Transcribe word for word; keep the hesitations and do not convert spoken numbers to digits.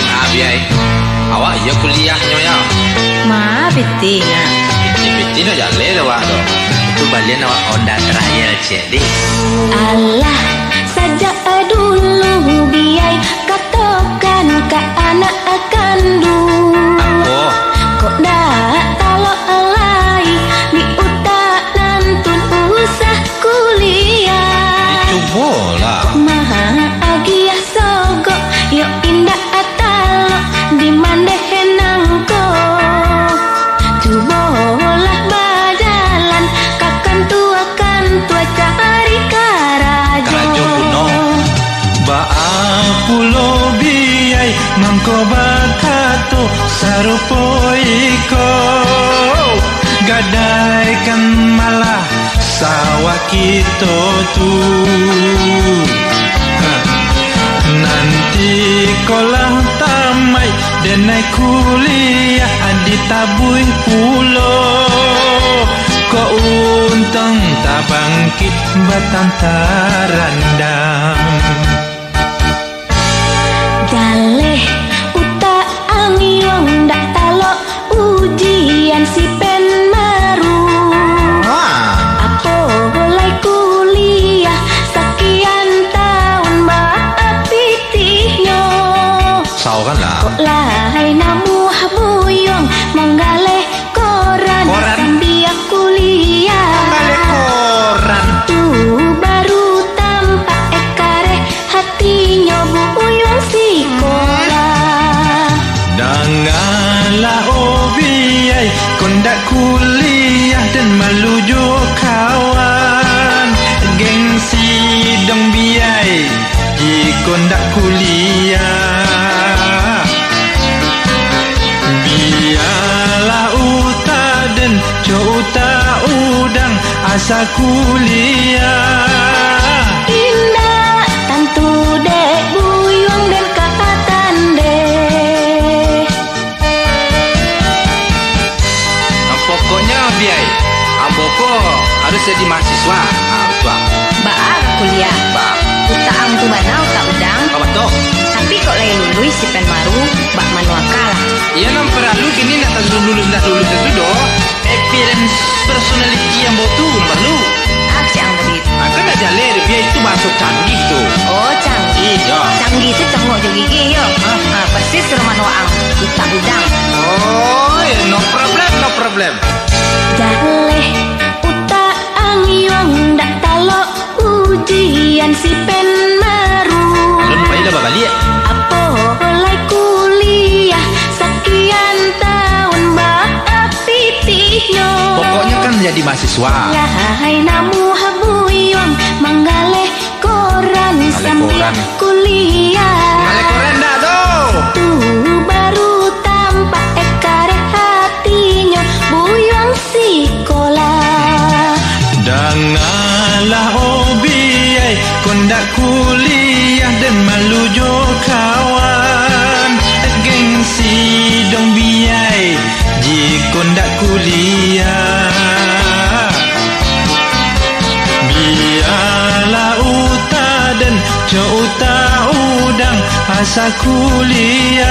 Nah, Biai, awak iyo kuliahnyo, yo? Ma, pitih, Nak. Pitih-pitih nak jaleh lah awak tu. Tu balian awak Honda Trial ciek, dih. Alah, sajak dulu, Biai, katokan ka anak kanduang. Apo? Kok ndak talok lai, di utak nan tun usah kuliah. Dicubolah. Kok maagiah sogok, yo indak talok di mandeh nangko. Cubolah bajalan ka kantua-kantua cari karajo. Karajo kuno. Baa pulo Biai mangko bakato sarupo iko, gadaikan malah sawah kito tu. Ha. Nanti ko lah tamaik, denai kuliah ditabuih pulo, ko untuang tabangkik batantarandam. Jaleh utak ang yuang, ndak talok ujian si pen maru. Ah. Apo lai kuliah sakian taun, baa pitihnyo. Saokan lah. Kok lai namuah buyuang manggaleh koran. Koran. Sambia kuliah. Manggaleh koran. Tu baru tampak eh kareh hatinyo buyuang sikolah. Dangalah, oh Biai, ko ndak kuliah den malu jo kawan. Gengsi dong Biai, jiko ndak kuliah. Bialah utak den, co utak udang, asa kuliah. Indak tantu dek buyuang den ka tandeh. Nah, pokoknyo, Biai, ambo ko harus jadi mahasiswa. Ah, batua. Baa ka kuliah? Ba. Utak ang tu bana utak udang. Baa tu? Tapi kok lai luluih si pen maru, bak mano aka lah. Iyo, nan paralu kini ndak tantu luluih, ndak luluih tantu doh. Appearance personality ambo tu paralu. Ah, cak ang tadi. Ah, kan ndak jaleh dek Biai, itu bahaso canggih tu. Oh, canggih. Iyo. Canggih tu congok jo gigi, yo. Hah? Ah, persis rumah noang. Utak udang. Oh, ya, no problem, no problem. Jaleh utak ang yuang, ndak talok ujian si pen maru. Alun pai lah babaliak. Apo lai kuliah sakian taun, baa pitihnyo. Pokoknyo kan jadi mahasiswa. Lahai namuah buyuang manggaleh koran. Manggaleh sambia koran. Kuliah. Manggaleh koran ndak tu? Tu baru tampak eh kareh hatinyo buyuang sikolah. Dangalah, oh Biai, ko ndak kuliah den malu jo kawan. Gengsi dong Biai, jiko ndak kuliah. Bialah utak den, co utak udang, asa kuliah.